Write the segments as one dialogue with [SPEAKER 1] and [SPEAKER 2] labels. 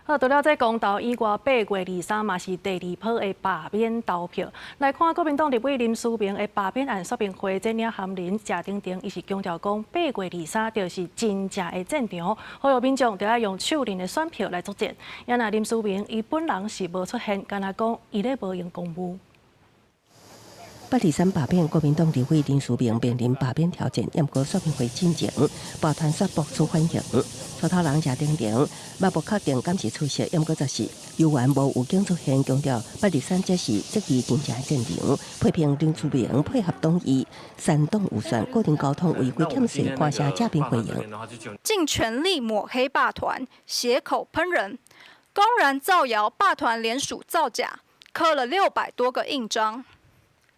[SPEAKER 1] 好，除了這公投以外，8月23嘛是第二波的罷免投票。來看國民黨立委林思明的罷免案說明會，這領含人謝丁丁，伊是強調講八月二三就是真正的戰場，呼籲民眾著愛用手裡的選票來作戰。也若林思明伊本人是無出現，干焦講伊咧無閒公務。
[SPEAKER 2] 823罷免，國民黨立委林思明面臨罷免挑戰，毋過說明會進前，罷團煞爆出反應。帶頭人謝丁丁，嘛無確定敢是出席，毋過就是猶原無預警出現，強調八二三才是這次真正的戰場，批評林思明配合黨意，煽動預算，個人交通違規欠稅，看聲詐騙回應。
[SPEAKER 3] 盡全力抹黑罷團，血口噴人，公然造謠罷團聯署造假，刻了600多個印章。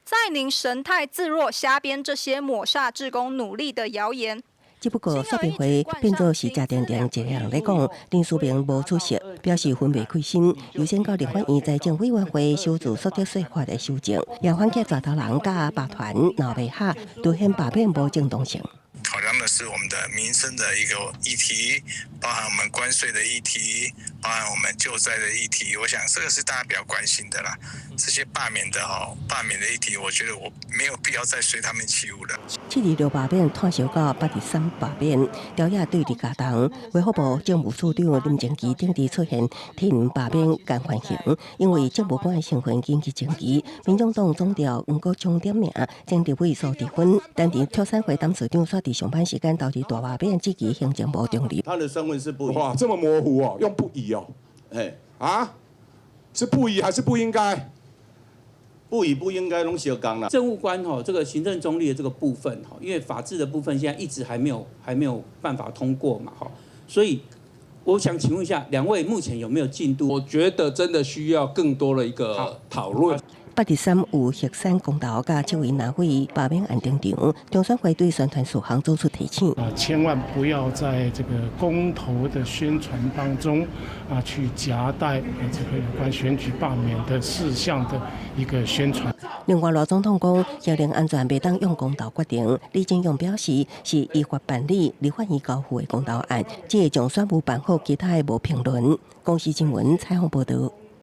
[SPEAKER 3] 在您神態自若瞎編這些抹煞志工努力的謠言。
[SPEAKER 2] 只不過說明會變做是謝丁丁一個人來講，林思明無出席，表示分袂開心。優先到立法院財政委員會修訂所得稅法的修正，也反擊帶頭人佮罷團鬧袂合，凸顯罷免無正當性。
[SPEAKER 4] 考量的是我們的民生的一個議題，包含我們關稅的議題，包含我們救災的議題。我想這個是大家比較關心的啦。這些罷免的吼，罷免的議題，我覺得我沒有必要再隨他們起舞了。
[SPEAKER 2] 7/26罷免拖燒到8/23罷免，朝野對立加重。衛福部政務處長林靜儀頂日出現，提罷免敢歡迎，因為政務官的身份緊急徵召。民眾黨總召黃國昌點名，前立委蘇治芬，但佇畜產會董事長煞佇上班時間導致大罷免，質疑行政無中立。
[SPEAKER 5] 他的身份是不
[SPEAKER 6] 哇，這麼模糊哦，用不宜哦，
[SPEAKER 5] 哎，
[SPEAKER 6] 啊，是不宜還是不應該？
[SPEAKER 5] 不宜不應該攏相仝啦。
[SPEAKER 7] 政務官吼，這個行政中立的這個部分吼，因為法制的部分現在一直還沒有辦法通過嘛，吼，所以我想請問一下，兩位目前有沒有進度？
[SPEAKER 8] 我覺得真的需要更多的一個討論。
[SPEAKER 2] 8/23有核三公投佮七位藍委罷免案登場，中選會對宣傳事項做出提醒。
[SPEAKER 9] 啊，千萬不要在這個公投的宣傳當中啊，去夾帶這個有關選舉罷免的事項的一個宣傳。
[SPEAKER 2] 另外，賴總統講，行動安全袂當用公投決定。李進勇表示，是依法辦理立法院交付的公投案，只會將選務辦好，其他的無評論。公視新聞採訪報導。